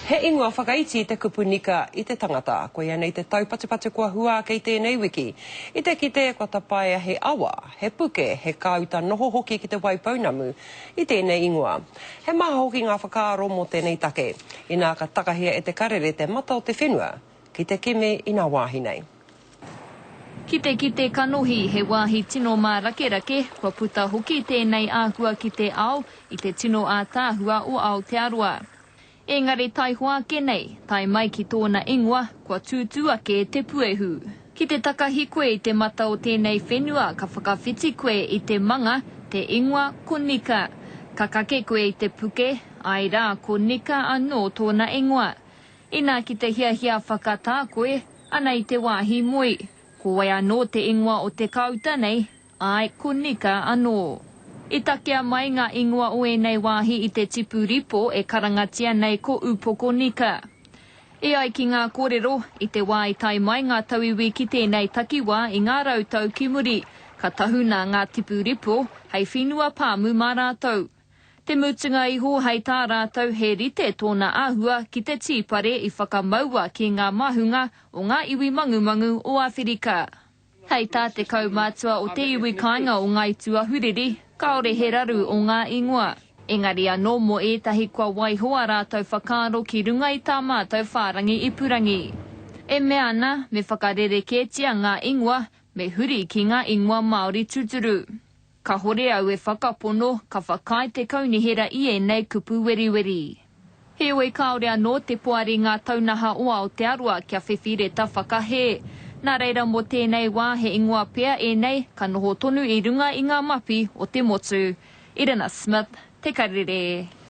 He ingoa whakaiti te kupu nika i te tangata. Koia nei te taupatupatu kua hua ake i tēnei wiki. I te kite kua tapaea he awa, he puke, he kāuta noho hoki ki Te Waipounamu i tēnei ingoa. He maha hoki ngā whakaaro mō tēnei take. Inā ka takahia e te karere te mata o te whenua ki te kimi i ngā wāhi nei. Ki te kite kanohi, he wāhi tino mārakerake, kua puta hoki tēnei āhua ki te ao i te tino ātaahua o Aotearoa. Engari taihoa ake nei, tae mai ki tōna ingoa, kua tūtū ake te puehu. Ki te takahi koe i te mata o tēnei whenua ka whakawhiti koe i te manga, te ingoa ko Nika. Ka kake koe i te puke, āe rā ko Nika anō tōna ingoa. Inā ki te hiahia whakatā koe, ana i te wāhi moe. Ko wai anō te ingoa o te kāuta nei? Āe, ko Nika anō. I takea mai ngā ingoa o ēnei wāhi i te tipu ripo e karangatia nei ko Ūpoko Nika. E ai ki ngā kōrero, i te wā i tae mai ngā tauiwi ki tēnei takiwā i ngā rautau ki muri, ka tahuna ngā tipu ripo hei whenua pāmu mā rātou. Te mutunga iho hei tā rātou he rite tōna āhua ki te tīpare i whakamaua ki ngā māhunga o ngā iwi mangumangu o Āwherika. Hei tā te kaumātua o te iwi kāinga o Ngāi Tūahuriri, kāore he raru o ngā ingoa. Engari anō mō ētahi kua waiho ā rātou whakaaro ki runga i tā mātou whārangi ipurangi. E mea ana me whakarerekētia ngā ingoa, me huri ki ngā ingoa Māori tūturu. Kahore au e whakapono ka whakaae te kaunihera i ēnei kupu weriweri. Heoi kāore anō te Poari Ngā Taunaha o Aotearoa kia whiwhi reta whakahē. Nā reira mō tēnei wā he ingoa pea ēnei ka noho tonu i runga i ngā mapi o te motu. Irina Smith, Te Karere.